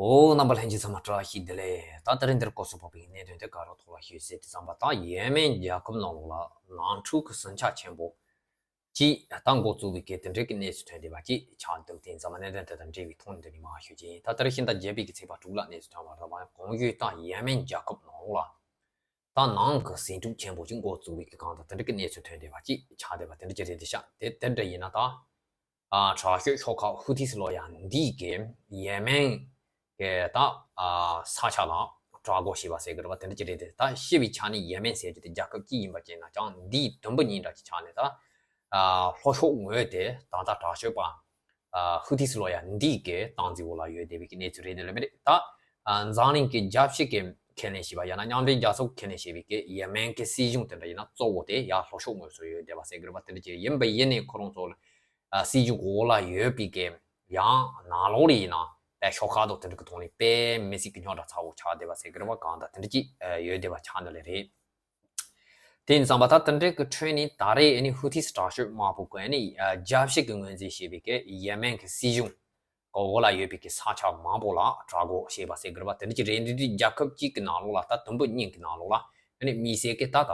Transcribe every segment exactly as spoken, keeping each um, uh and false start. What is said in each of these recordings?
ཨོ། རྣམ་པ་ལྷན་རྒྱས་ཚང་མ་བཀྲ་ཤིས་བདེ་ལེགས། ད་དེ་རིང་འདིར་སྐོར་སོགས་ཕོག་པའི་གནད་དོན་དེ་ག་རོ་ཐོག་ལ་ཞུས་ཟེར་དུས་ཙམ་པ། ད་ཡེ་མེན་རྒྱལ་ཁབ་ནང་ལོགས་ལ་ནང་འཁྲུག་གི་ཟིང་ཆ་ཆེན་པོ་ཅིག་ད་འགོ་བཙུགས་པའི་གི་དེ་འདྲའི་གི་གནས་ཚུལ་ཐོན་བསྡད་པ་ཅིག་ཆགས་འདུག་དེ་ཙམ་པ་གནད་དོན་དེ་དང་འབྲེལ་བའི་ཐོག་ནས་འདི་ནས་མར་ཞུ་རྒྱུ་ཡིན། ད་དེ་རིང་ཕྱི་ཟླ་བརྒྱད་པའི་གི་ཚེས་པ་དྲུག་ལ་གནས་ཚུལ་ཐོན་པ་རེད་པ། གོང་ཞུས་ད་ཡེ་མེན་རྒྱལ་ཁབ་ནང་ལོགས་ལ། ད་ནང་གི་ཟིང་འཁྲུག་ཆེན་པོ་ཅིག་འགོ་བཙུགས་པའི་གི་སྒང་དུ་དེ་འདྲ་གི་གནས་ཚུལ་ཐོན་བསྡད་པ་ཅིག་ཆགས་བསྡད་པ་དེ་འདྲ་ཅིག་རེད་འདི་ཤག་དེ་དེ་འདྲ་ཡིན་ན་ད། ཨ། དྲག་ཤོས་ཤོག་ཁག་ཧུ་ཐིས་ལོ་ཡ་འདིས་གི་ཡེ་མེན་གི་ད། ཨ། ས་ཆ་ལ་དྲག་རྒོལ་བྱས་པ་ཟེར་གི་རེད་པ། དེ་འདྲ་ཅིག་རེད་དེ། ད་ཤི་བའི་ཆ་ནས་ཡེ་མེན་ཟེར་གྱི་དེ་རྒྱལ་ཁབ་གཅིག་ཡིན་པ་བྱས་ན་ཀྱང་འདིའི་དུམ་བུ་གཉིས་འདྲ་ཅིག་ཆགས་ནས་ད། ཨ། ལྷོ་ཕྱོགས་ངོས་དེ་ད་ལྟ་དྲག་ཤོས་པ། ཨ། ཧུ་ཐིས་ལོ་ཡ་འདིས་གི་སྟངས་འཛིན་འོག་ལ་ཡོད་བསྡད་པའི་གི་གནས་ཚུལ་རེད་དེ་ལབ་པ་རེད་ད། ཨ། འཛམ་གླིང་གི་རྒྱལ་སྤྱི་གི་ཁས་ལེན་བྱས་པ་ཡང་ན་མཉམ་འབྲེལ་རྒྱལ་ཚོགས་ཀྱིས་ཁས་ལེན་བྱས་པའི་གི་ཡེ་མེན་གི་སྲིད་གཞུང་དེ་འདྲ་ཡིན་ན་གཙོ་བོ་དེ་ཡར་ལྷོ་ཕྱོགས་ངོས་སུ་ཡོད་བསྡད་པ་ཟེར་གི་རེད་པ། དེ་འདྲ་ཅིག་ཡིན་པ་ཡིན་ནའི་ཁོ་རང་ཚོ་ལ། ཨ། སྲིད་གཞུང་གི་འོག་ལ་ཡོད་པའི་གི་ཡང་ནང་ལོགས་ལ་ཡིན་ན་དཔེ་ཤོག་ཁག་དང་དེ་འདྲ་གི་ཐོག་ནས་དཔེ་མི་སྲིད་གི་རྙོག་དྲ་ཚ་བོ་ཆགས་བསྡད་པ་ཟེར་གི་རེད་པ། གང་ལྟར་དེ་འདྲ་ཅིག་ཡོད་བསྡད་པ་ཆགས་འདི་ལ་རེད། དེ་ཡིན་ཙང་པ་ད་དེ་འདྲའི་གི་ཁྲོད་ནས་ད་རེས་ཨ་ནི་ཧུ་ཐིས་དྲག་ཤོས་དམག་དཔུང་གི་ཨ་ནི་རྒྱལ་སྤྱི་གི་ངོས་འཛིན་བྱས་པའི་གི་ཡེ་མེན་གི་སྲིད་གཞུང་གི་འོག་ལ་ཡོད་པའི་གི་ས་ཆ་མང་པོ་ལ་དྲག་རྒོལ་བྱས་པ་ཟེར་གི་རེད་པ། དེ་འདྲ་ཅིག་རེད། འདི་འདྲའི་རྒྱལ་ཁབ་གཅིག་གི་ནང་ལོགས་ལ་ད་དུམ་བུ་གཉིས་ཀྱི་ནང་ལོགས་ལ་ཨ་ནི་དམིགས་བསལ་གི་ད་ད་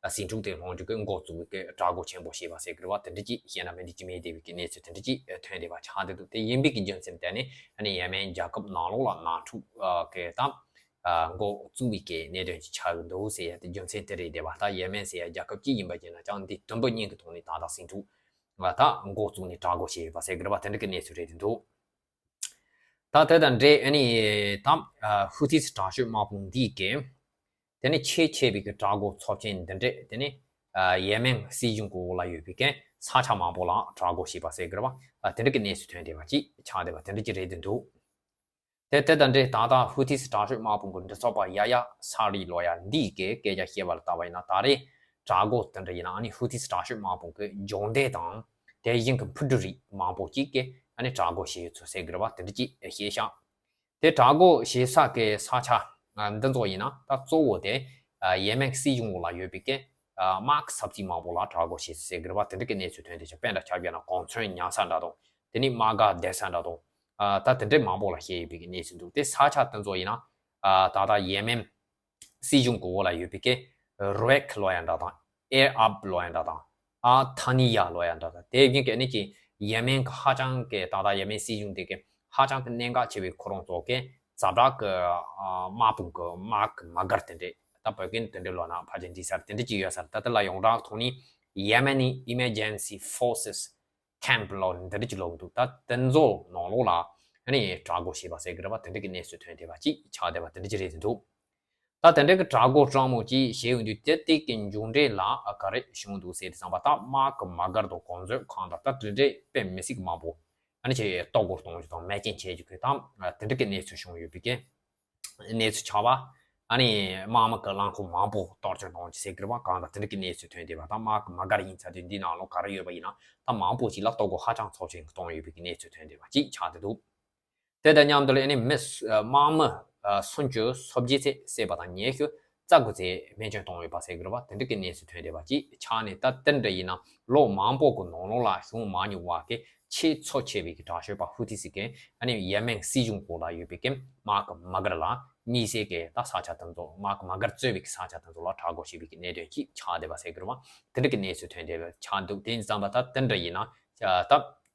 ད་ཟིང་འཁྲུག་དེ་སློང་རྒྱུ་གི་འགོ་བཙུགས་པའི་གི་དྲག་རྒོལ་ཆེན་པོ་བྱས་པ་ཟེར་གི་རེད་པ། དེ་འདྲ་ཅིག་བཤད་ན་མི་འགྲིག་གི་མེད་བསྡད་པའི་གི་གནས་ཚུལ་དེ་འདྲ་ཅིག་ཐོན་བསྡད་པ་ཆགས་བསྡད་འདུག་དེ་ཡིན་པའི་གི་རྒྱུ་མཚན་དེ་ནི་ཨ་ནི་ཡེ་མེན་རྒྱལ་ཁབ་ནང་ལོགས་ལ་ནང་འཁྲུག་གི་ད། ཨ། འགོ་བཙུགས་པའི་གི་གནད་དོན་ཅིག་ཆགས་ཀྱི་འདུག་ཟེར་ཡ་དེ་རྒྱུ་མཚན་དེ་རེད་བསྡད་པ། ད་ཡེ་མེན་ཟེར་ཡ་རྒྱལ་ཁབ་གཅིག་ཡིན་པ་བྱས་ན་ཀྱང་འདི་དུམ་བུ་གཉིས་ཀྱི་ཐོག་ནས་ད་ལྟ་ཟིང་འཁྲུག་ད་འགོ་བཙུགས་ནས་དྲག་རྒོལ་བྱས་ཡོད་པ་ཟེར་གི་རེད་པ། དེ་འདྲ་གི་གནས་ཚུལ་རེད་བསྡད་འདུག་ད་དེ་དང་འབྲེལ་ཨ་ནི་ད། ཨ། ཧུ་ཐིས་དྲག་ཤོས་དམག་དཔུང་འདིས་གི་དེ་ནི་ཆེས་ཆེ་བའི་གི་དྲག་རྒོལ་ཚབས་ཆེན་འདི་འདྲས་དེ་ནི། ཨ། ཡེ་མེན་སྲིད་གཞུང་གི་འོག་ལ་ཡོད་པའི་གི་ས་ཆ་མང་པོ་ལ་དྲག་རྒོལ་བྱས་པ་ཟེར་གི་རེད་པ། ཨ། དེ་འདྲ་གི་གནས་ཚུལ་ཐོན་བསྡད་པ་ཅིག་ཆགས་བསྡད་པ་དེ་འདྲ་ཅིག་རེད་བསྡད་འདུག་དེ་དེ་དང་འབྲེལ་ད་ལྟ་ཧུ་ཐིས་དྲག་ཤོས་དམག་དཔུང་གི་མགྲིན་ཚབ་པ་ཡ་ཡ་ས་རི་ལོ་ཡ་འདིས་གི་སྐད་ཆ་བཤད་པ་ལ་བལྟས་པ་ཡིན་ན། ད་རེས་དྲག་རྒོལ་དེ་འདྲ་ཡིན་ན་ཨ་ནི་ཧུ་ཐིས་དྲག་ཤོས་དམག་དཔུང་གི་སྦྱོང་བརྡར་དང་དེ་བཞིན་གི་འཕུར་གྲུ་རིགས་མང་པོ་ཅིག་གི་ཨ་ནི་དྲག་རྒོལ་བྱས་ཡོད་ཚུལ་ཟེར་གི་རེད་པ། དེ་འདྲ་ཅིག་བཤད་ཤག་དེ་དྲག་རྒོལ་བྱེད་ས་གི་ས་ཆ་འདི་ཚོ་ཡིན་ན་ད་གཙོ་བོ་དེ་ཡེ་མེན་སྲིད་གཞུང་འོག་ལ་ཡོད་པའི་གི་དམག་གི་ཚབ་ཚིག་མང་པོ་ལ་དྲག་རྒོལ་བྱས་ཟེར་གི་རེད་པ། དེ་འདྲ་གི་གནས་ཚུལ་ཐོན་བསྡད་ཤག་དཔེ་འདྲ་ཆ་བཞག་ན་གོང་ཚོན་ཉར་ས་འདྲ་དང་། དེ་ནས་དམག་སྒར་བསྡད་ས་འདྲ་དང་། ཨ། ད་དེ་འདྲའི་མང་པོ་ལ་བཤད་ཡོད་པའི་གི་གནས་ཚུལ་འདུག་དེ་ས་ཆ་དེ་ཚོ་ཡིན་ན། ཨ། ད་ལྟ་ཡེ་མེན་སྲིད་གཞུང་གི་འོག་ལ་ཡོད་པའི་གི་རུ་ཨེག་ལོ་ཡ་འདྲ་དང་། ཨེ་ཨབ་ལོ་ཡ་འདྲ་དང་། ཨ་ཐ་ནི་ཡ་ལོ་ཡ་འདྲ་དང་། དེ་བཞིན་གི་ཨ་ནི་ཅིག་ཡེ་མེན་གི་ཧ་ཅང་གི་ད་ལྟ་ཡེ་མེན་སྲིད་གཞུང་དེ་གི་ཧ་ཅང་གི་གནད་འགག་ཆེ་བའི་ཁོ་རང་ཚོ་གི་ཛ་དྲག་གི། ཨ། དམག་དཔུང་གི་དམག་གི་དམག་སྒར་དེ་འདྲས། ད་བོད་སྐད་དེ་འདྲས་ལབ་ན་ཕལ་ཆེར་འགྲིག་ས་རེད། དེ་འདྲས་ཅིག་ཡོད་ས་རེད། ད་དེ་ལ་ཡོངས་གྲགས་ཐོག་ནས་Yemeni Emergency Forces Camp ལབ་འདི་འདྲ་ཅིག་ལབ་འདུག་ད་དེ་ཚོ་ནང་ལོགས་ལ་ཨ་ནི་དྲག་རྒོལ་བྱས་པ་ཟེར་གི་རེད་པ། དེ་འདྲ་གི་གནས་ཚུལ་ཐོན་བསྡད་པ་ཅིག་ཆགས་བསྡད་པ་དེ་འདྲ་ཅིག་རེད་འདུག་ད་དེ་འདྲ་གི་དྲག་རྒོལ་སྤྲང་མོ་ཅིག་བྱས་ཡོང་དུས་དེ་དེ་གི་མཇུག་འབྲས་ལ་ག་རེ་བྱུང་འདུག་ཟེར་དུས་ཙམ་པ། ད་དམག་གི་དམག་སྒར་དང་གོ་མཛོད་ཁང་དང་ད་དེ་འདྲ་དཔེ་མི་སྲིད་མང་པོ་ཨ་ནི་ཅིག་གཏོར་རྒོལ་གཏོང་རྒྱུ་དང་མེ་རྐྱེན་བྱེད་རྒྱུ་གི་ད་དེ་འདྲ་གི་གནས་ཚུལ་བྱུང་ཡོད་པའི་གི་གནས་ཚུལ་ཆགས་པ། ཨ་ནི་དམག་མི་གི་རླངས་འཁོར་མང་པོ་གཏོར་སྐྱོན་གཏོང་རྒྱུ་ཟེར་གི་རེད་པ། གང་ལྟར་དེ་འདྲ་གི་གནས་ཚུལ་ཐོན་བསྡད་པ་དང་། དམག་གི་དམག་སྒར་ཡིན་ཚར་དུས་འདི་ནང་ལོགས་ག་རེ་ཡོད་པ་ཡིན་ན་ད་མང་པོ་ཅིག་ལ་གཏོར་རྒོལ་ཧ་ཅང་ཚབས་ཆེན་གཏོང་ཡོད་པའི་གི་གནས་ཚུལ་ཐོན་བསྡད་པ་ཅིག་ཆགས་བསྡད་འདུག་དེ་དང་མཉམ་དུ་ལ་ཨ་ནི་མི་སུ་དམག་མི་སུམ་ཅུ་སོ་བརྒྱད་ཙམ་བསད་པ་དང་ཉི་ཤུ་རྩ་དགུ་ཙམ་རྨས་སྐྱོན་བཏང་ཡོད་པ་ཟེར་གི་རེད་པ། དེ་འདྲ་གི་གནས་ཚུལ་ཐོན་བསྡད་པ་ཅིག་ཆགས་ནས། ད་དེ་འདྲ་ཡིན་ན་ལོ་མང་པོ་གི་ནང་ལོགས་ལ་བྱུང་མ་མྱོང་བ་གི་ཆེས་ཚབས་ཆེ་བའི་གི་དྲག་ཤོས་པ་ཧུ་ཐི་སི་གི་ཨ་ནི་ཡེ་མེན་སྲིད་གཞུང་སྐོར་ལ་ཡོད་པའི་གི་དམག་གི་དམག་སྒར་ལ་དམིགས་བསལ་གི་ད་ས་ཆ་དེ་ཚོ་དམག་གི་དམག་སྒར་གཙོས་པའི་གི་ས་ཆ་དེ་ཚོ་ལ་དྲག་རྒོལ་བྱས་པའི་གི་གནད་དོན་ཅིག་ཆགས་བསྡད་པ་ཟེར་གི་རེད་པ། དེ་འདྲ་གི་གནས་ཚུལ་ཐོན་བསྡད་པ་ཆགས་འདུག་དེ་ཡིན་ཙམ་པ་ད་དེ་འདྲ་ཡིན་ན་ད་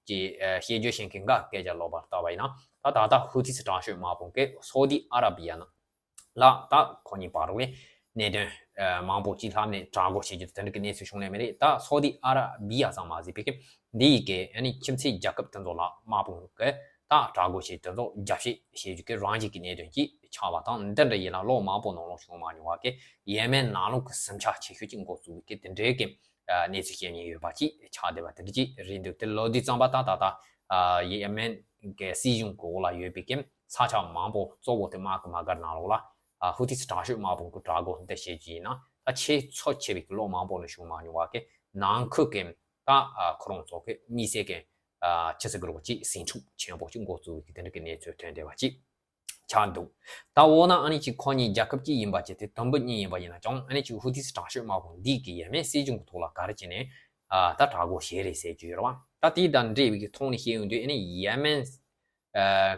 ཀྱི་ཤེས་བརྗོད་བྱེད་མཁན་འགའ་སྐད་ཆ་ལབ་པར་བལྟས་པ་ཡིན་ན། ད་ད་ལྟ་ཧུ་ཐི་སི་དྲག་ཤོས་དམག་དཔུང་གིས་སོ་ཏི་ཨ་ར་བི་ཡ་ནང་ལ་ད་ཁོ་གཉིས་བར་ལ་གནད་དོན་མང་པོ་ཅིག་ལྷག་ནས་དྲག་རྒོལ་བྱེད་རྒྱུ་དེ་འདྲ་གི་གནས་ཚུལ་བྱུང་ནས་མེད་རེད། ད་སོ་ཏི་ཨ་ར་བི་ཡ་ཙམ་མ་ཟད་པའི་གི་འདི་ཡི་གི་ཨ་ནི་ཁྱིམ་མཚེས་རྒྱལ་ཁབ་དེ་ཚོ་ལ་དམག་དཔུང་གི་ད་དྲག་རྒོལ་བྱེད་དེ་ཚོ་རྒྱབ་བཤིག་བྱེད་རྒྱུ་གི་རང་བཞིན་གྱི་གནད་དོན་ཅིག་ཆགས་པ་དང་། འདི་འདྲ་ཡིན་ན་ལོ་མང་པོ་ནང་ལོགས་བྱུང་མ་མྱོང་བ་གི་ཡེ་མེན་ནང་ལོགས་ཀྱི་ཟིང་ཆ་ཆེ་ཤོས་ཅིག་འགོ་བཙུགས་པའི་གི་དེ་འདྲའི་གི་གནས་ཚུལ་བཤད་མཁན་ཡོད་པ་ཅིག་ཆགས་བསྡད་པ་དེ་འདྲ་ཅིག་རེད་འདུག་དེ་ལབ་དུས་ཙམ་པ་ད་ད་ལྟ་ཡེ་མེན་གྱི་སྲིད་གཞུང་གི་འོག་ལ་ཡོད་པའི་གི་ས་ཆ་མང་པོ་གཙོ་བོ་དེ་དམག་གི་དམག་སྒར་ནང་ལོགས་ལ་ཧུ་ཐི་སི་དྲག་ཤོས་དམག་དཔུང་གི་དྲག་རྒོལ་འདི་བྱེད་རྒྱུ་ཡིན་ན། ད་ཆེས་ཚབས་ཆེ་བའི་གི་ལོ་མང་པོ་ནས་བྱུང་མ་མྱོང་བ་གི་ནང་ཁུལ་གི་ད་ཁོ་རང་ཚོ་གི་དམིགས་བསལ་གི་ཆི་ཟེར་གི་རེད་པ། ཅིག་ཟིང་འཁྲུག་ཆེན་པོ་ཅིག་འགོ་བཙུགས་པའི་གི་དེ་འདྲ་གི་གནས་ཚུལ་ཐོན་བསྡད་པ་ཅིག་ཆགས་འདུག་ད་འོ་ན་ཨ་ནི་ཅིག་ཁོ་གཉིས་རྒྱལ་ཁབ་གཅིག་ཡིན་པ་བྱས་ཏེ་དུམ་བུ་གཉིས་ཡིན་པ་ཡིན་ན་ཀྱང་ཨ་ནི་ཅིག་ཧུ་ཐི་སི་དྲག་ཤོས་དམག་དཔུང་འདིས་གི་ཡེ་མེན་སྲིད་གཞུང་གི་ཐོག་ལ་ག་རེ་བྱས་ནས་ཨ་ད་དྲག་རྒོལ་བྱས་རེད་ཟེར་གྱི་ཡོད་རེད་པ། ད་དེ་དང་འབྲེལ་བའི་གི་ཐོག་ནས་བཤད་ཡོང་དུས་ཨ་ནི་ཡེ་མེན་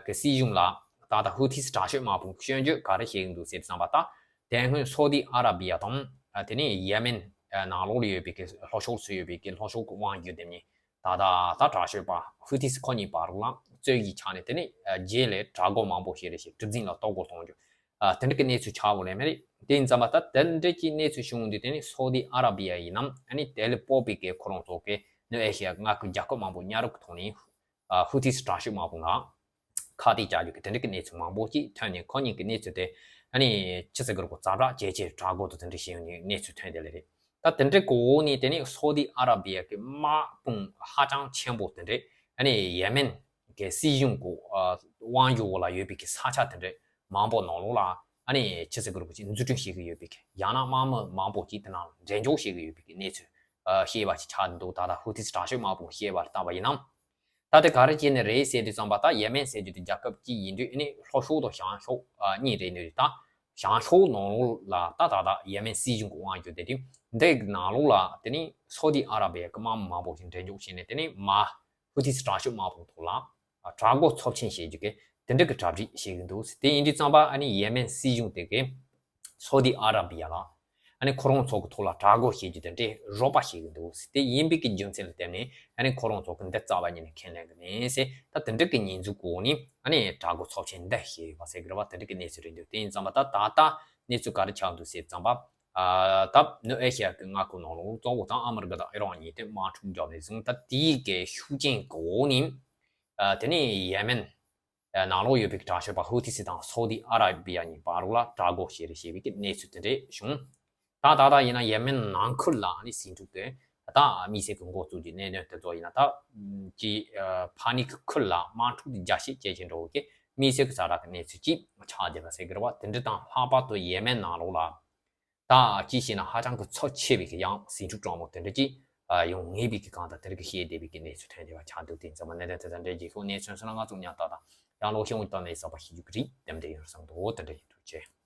གི་སྲིད་གཞུང་ལ་ ད་ལྟ་ཧུ་ཐིས་དྲག་སྤྱོད་དམག་དཔུང་གི་སྐྱོན་བརྗོད་ག་རེ་བྱེད་ཀྱི་འདུག་ཟེར་བསམ་པ་ད། དེ་སྔོན་སོ་ཏི་ཨ་ར་བི་ཡ་དང་། ཨ། དེ་ནས་ཡེ་མེན་ནང་ལོགས་ལ་ཡོད་པའི་གི་ལྷོ་ཕྱོགས་སུ་ཡོད་པའི་གི་ལྷོ་ཕྱོགས་ཀྱི་དབང་སྒྱུར་དེ་ཉིད་ད་ལྟ་ད་དྲག་སྤྱོད་པ་ཧུ་ཐིས་ཁོ་གཉིས་བར་ལ་རྩོད་ཀྱི་ཆ་ནས། དེ་ནས་རྗེས་ལ་དྲག་རྒོལ་མང་པོ་ཞིག་རེ་ཞིག་གྲུ་གཟིངས་ལ་གཏོར་རྒོལ་གཏོང་རྒྱུ། ཨ། དེ་འདྲ་གི་གནས་ཚུལ་ཆགས་ཡོད་ལེ་མ་རེད། དེ་ཡིན་ཙམ་པ་ད་དེ་འདྲ་གི་གནས་ཚུལ་བྱུང་དུས། དེ་ནི་སོ་ཏི་ཨ་ར་བི་ཡ་ཡིན་ནམ། ཨ་ནི་དེ་ལས་སྤོབས་པའི་གི་ཁོ་རང་ཚོ་གི་ནུབ་ཨེ་ཤི་ཡ་མངའ་ཁུལ་རྒྱལ་ཁབ་མང་པོ་ཉ་རུབ་ཀྱི་ཐོག་ནས། ཨ། ཧུ་ཐིས་དྲག་སྤྱོད་དམག་དཔུང་ལ་ཁ་གཏད་བཅག་རྒྱུ་གི་དེ་འདྲ་གི་གནས་ཚུལ་མང་པོ་ཅིག་ཐོན་ནས། ཁོ་གཉིས་ཀྱི་གནས་ཚུལ་དེ། ཨ་ནི་ཅི་ཟེར་གི་རེད། ཁོ་ཛ་དྲག་ཇེ་ཆེ་དྲག་རྒོལ་དང་དེ་འདྲ་བྱས་ཡོང་གི་གནས་ཚུལ་ཐོན་བསྡད་ལེ་རེད། ད་དེ་འདྲའི་གོ་འོག་ནས་དེ་ནས་སོ་ཏི་ཨ་ར་བི་ཡ་གི་དམག་དཔུང་ཧ་ཅང་ཆེན་པོ་དེ་འདྲས། ཨ་ནི་ཡེ་མེན་གི་སྲིད་གཞུང་གི། ཨ། དབང་སྒྱུར་འོག་ལ་ཡོད་པའི་གི་ས་ཆ་དེ་འདྲས་མང་པོ་ནང་ལོགས་ལ། ཨ་ནི་ཅི་ཟེར་གི་རེད། ཅིག་འཛུལ་སྐྲུན་བྱེད་ཀྱི་ཡོད་པའི་གི། ཡང་ན་དམག་མི་མང་པོ་ཅིག་དེ་ནང་འགྲེམས་འཇོག་བྱེད་ཀྱི་ཡོད་པའི་གི་གནས་ཚུལ། ཨ། བཤད་པ་ཅིག་ཆགས་འདུག་ད་ལྟ་ཧུ་ཐིས་དྲག་སྤྱོད་དམག་དཔུང་བཤད་པ་ལྟ་བ་ཡིན་ན། ད་དེ་ག་རེ་བྱས་ནས་རེད་ཟེར་དུས་ཙམ་པ། ད་ཡེ་མེན་ཟེར་རྒྱུ་དེ་རྒྱལ་ཁབ་གཅིག་ཡིན་དུས། ཨ་ནི་ལྷོ་ཕྱོགས་དང་བྱང་ཕྱོགས། ཨ། གཉིས་རེད་ནི་རེད། ད་བྱང་ཕྱོགས་ནང་ལོགས་ལ་ད་ད་ལྟ་ཡེ་མེན་སྲིད་གཞུང་གི་དབང་སྒྱུར་དེ་དུས། འདི་ནང་ལོགས་ལ་དེ་ནི་སོ་ཏི་ཨ་ར་བི་ཡ་གི་དམག་མི་མང་པོ་ཞིག་འགྲེམས་འཇོག་བྱས་ནས། དེ་ནི་མ་ཧུ་ཐིས་དྲག་སྤྱོད་དམག་དཔུང་ཐོག་ལ། ཨ། དྲག་རྒོལ་ཚབས་ཆེན་བྱེད་རྒྱུ་གི་དེ་འདྲ་གི་གྲ་སྒྲིག་བྱེད་ཀྱི་འདུག་དེ་ཡིན་དུས་ཙམ་པ། ཨ་ནི་ཡེ་མེན་སྲིད་གཞུང་དེ་གིས་སོ་ཏི་ཨ་ར་བི་ཡ་ལ། ཨ་ནི་ཁོ་རང་ཚོ་གི་ཐོག་ལ་དྲག་རྒོལ་བྱེད་རྒྱུ་དེ་འདྲའི་རོགས་པ་བྱེད་ཀྱི་འདུག་དེ་ཡིན་པའི་གི་རྒྱུ་མཚན་ལ་བརྟེན་ནས། ཨ་ནི་ཁོ་རང་ཚོ་གི་འདི་རྩ་བ་ཉིད་ནས་ཁས་ལེན་གི་མེད་ཟེར། ད་དེ་འདྲ་གི་ཉེས་འཛུགས་གོ་ནས། ཨ་ནི་དྲག་རྒོལ་ཚབས་ཆེན་འདི་བྱས་ཡོད་པ་ཟེར་གི་རེད་པ། དེ་འདྲ་གི་གནས་ཚུལ་རེད་འདུག་དེ་ཡིན་ཙམ་པ་ད་ད་ལྟ་གནས་ཚུལ་ག་རེ་ཆགས་འདུག་ཟེར་ཙམ་པ། ཨ། ད་ནུབ་ཨེ་ཤི་ཡ་གི་མངའ་ཁུལ་ནང་ལོགས་གཙོ་བོ་ད་ཨ་མི་རི་ཀ་དང་ཨི་རན་གཉིས་དེ་དམག་འཁྲུག་བརྒྱབ་ནས་བཟུང་། ད་དེའི་གི་ཤུགས་རྐྱེན་གི་འོག་ནས། ཨ། དེ་ནས་ཡེ་མེན་ནང་ལོགས་ཡོད་པའི་དྲག་སྤྱོད་པ་ཧུ་ཐི་སི་དང་སོ་ཏི་ཨ་ར་བི་ཡ་གཉིས་བར་ལ་དྲག་རྒོལ་བྱས་རེ་བྱས་པའི་གི་གནས་ཚུལ་དེ་འདྲས་བྱུང་། ད་ད་ལྟ་ཡིན་ན་ཡེ་མེན་ནང་ཁུལ་ལ་ནི་ཟིང་འཁྲུག་གི། ད་དམིགས་བསལ་གྱི་འགོ་བཙུགས་ཀྱི་གནད་དོན་དེ་ཚོ་ཡིན་ན། ད་ཅི། ཨ། ཕ་ནི་གི་ཁུལ་ལ་དམག་འཁྲུག་དེ་རྒྱ་ཆེ་ཇེ་ཆེ་འགྲོ་གི་དམིགས་བསལ་གྱི་ཛ་དྲག་གི་གནས་ཚུལ་ཅིག་ཆགས་བསྡད་པ་ཟེར་གི་རེད་པ། དེ་འདྲ་དང་ལྷག་པར་དུ་ཡེ་མེན་ནང་ལོགས་ལ། ད་ཅི་ཞེ་ན་ཧ་ཅང་གི་ཚབས་ཆེ་བའི་གི་ཡང་ཟིང་འཁྲུག་དྲག་མོ་དེ་འདྲ་ཅིག་ཡོང་ངེས་པའི་གི་སྒང་དང་། དེ་འདྲ་གི་བཤད་བསྡད་པའི་གི་གནས་ཚུལ་ཐོན་བསྡད་པ་ཆགས་འདུག་དེ་ཙམ་མ་གནད་དོན་དེ་དང་འབྲེལ་རྗེས་ཤོག་གནས་ཚུལ་སོགས་ལ་ང་ཚོ་མཉམ་དུ་དང་། ཡང་ལོག་ཤེས་འོང་དང་ནས་གསར་པ་ཤེས་རྒྱུ་གི་རིགས་དེ་འདྲ་ཡོད་བསམ་འདུག་དེ་འདྲ་ཡིན་འདུག་ཅེས།